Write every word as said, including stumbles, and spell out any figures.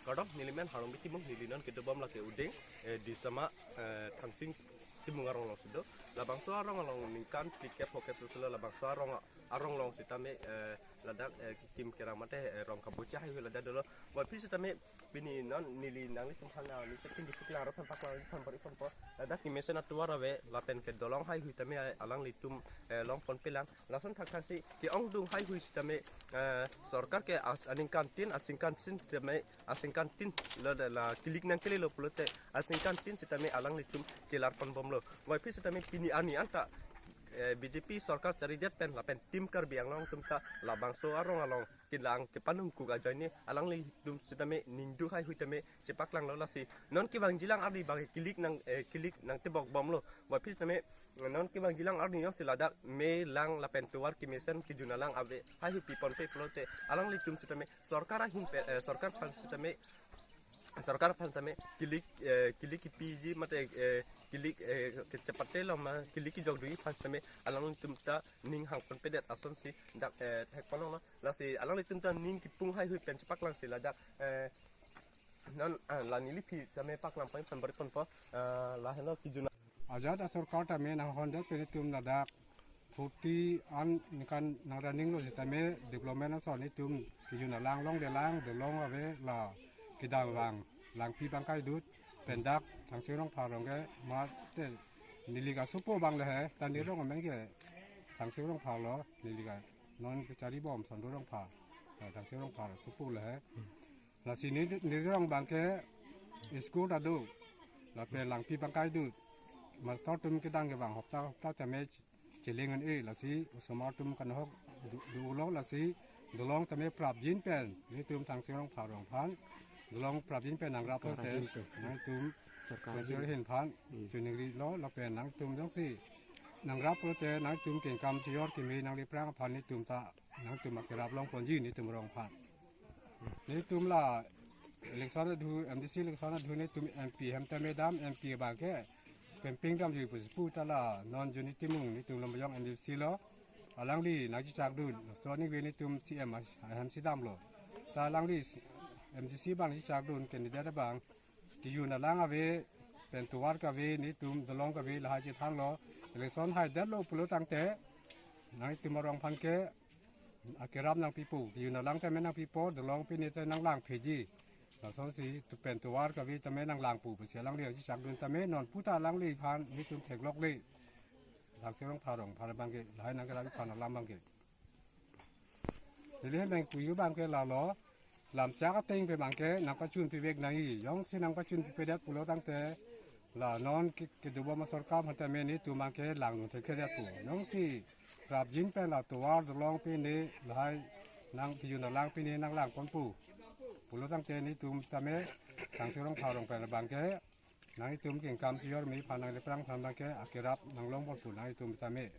Kardom, neli men Harong Bitimung, neli non kedobom lake Udeng, eh, Disama, eh, Thangsing Timung arong alongsi do. Labangso arong along ningkan phlikep phokep soselo labangso arong, arong along sitame, eh, ladak, eh, kikim kerang mate, eh, rong kabucha haihui ladak dolo. Bonphi sitame pini non neli nanglitum aphan, ah, neli setin dipuklang arong aphan paklang aphan bor-i ponpo. Ladak kemesen atovar ave lapen ke dolong haihui tame, eh, alanglitum, eh, long ponpelang. Lason thakthak si ke-ongdung haihui sitame, eh, sorkar ke as aningkantin, asingkantin sitame, asingkantin lo da la kilik nangkelelo pulote asingkantin sitame alanglitum chelar ponbomlo. Bonphi sitame pini arni anta, eh, B J P sorkar charidet pen lapen Team Karbi Anglong atum ta labangso arong along kelang kepanungkuk ajoine alanglitum sitame ningduk haihui tame chepaklanglo, lasi non kevangjilang arni abang kilik nang, eh, kilik nangtebokbomlo. Bonphi sitame non kevangjilang arni jongsi ladak me lang lapen tovar kemesen kejun alang ave haihui pi ponpe pulote alanglitum sitame sorkar ahin pen, eh, sorkar aphan sitame, sorkar aphan sitame kilik, eh, kilik kipiji mate, eh, kilik, eh, kechepate lo ma kilik kijokdunji aphan sitame alanglitum ta ning hang ponpedet asonsi dak, eh, thek ponlonglo. Lasi alanglitum ta ning kipung haihui pen chepaklangsi ladak, eh, non, ah, la neli aphi tame paklang pon aphan bor-i ponpo, ah, lahenlo kejun. Ajat asorkar tame nanghondet pen itum ladak forty an ningkan nang running lo sitame development ason itum kejun alang longlelang, dolong ave la kedam abang langpi abang kaidut pen dak Thangsing Rongphar arong ke mate neli kasopo abang le he, ta neli rong amen ke Thangsing Rongphar lo, neli ka non kecharibom Sondu Rongphar, eh, Thangsing Rongphar sopo le he. Lasi ne, ne rong abang ke school ta do, lapen langpi abang kaidut. Master atum kedang kevang hopta hopta tame cheling un-e, lasi osomar atum kanhok du, dulo, lasi dolong tame prapjin pen netum Thangsing Rongphar arong aphan dolong prapjin pen nangrap pulote nangtum sorkar ahin aphan chuningrilo, lapen nangtum jongsi nangrap pulote nangtum kengkam chijor keme nangliphrang aphan netum ta nangtum akerap long ponji netum arong aphan. Netum la election adhu, M D C election adhu netum M P hem tame dam, M P abang ke campaign damji pusi pu ta la non Johnny Timung netum Lumbajong M D C lo, alangli nangchechakdun, laso aningve netum C M as-, ahem si damlo. Ta alangli M D C abang chechakdun candidate abang kejun alang ave, pen tovar kave, netum dolong kave lahai chethanlo. Election haidetlo pulo tangte nangtum arong aphan ke akerap nangpipo, kejun alang tame nangpipo, dolong pine te nanglangpheji. Lasonsi tu pen tovar kave tame nanglangpo pusi alangli nangchechakdun tame non pu ta alangli aphan netum theklokle. Thangsing Rongphar arong aphan abang ke lahai nangkerap aphan alam abang ke. Neli hem nangpuji abang ke lalo, lamchak ateng pen abang ke nangpachun pivek nangji, jongsi nangpachun pipedet pulo tangte la non ke, kedobom asorkar aphan tame netum abang ke langdun thekthedetpo. Jongsi prapjin pen la tovar dolong pine lahai nang kejun alang pine nanglang ponpo pulo tangte netum tame Thangsing Rongphar arong pen abang ke nangtum kengkam chijor me aphan nangliphrang aphan abang ke akerap nanglong ponpo nangtum tame.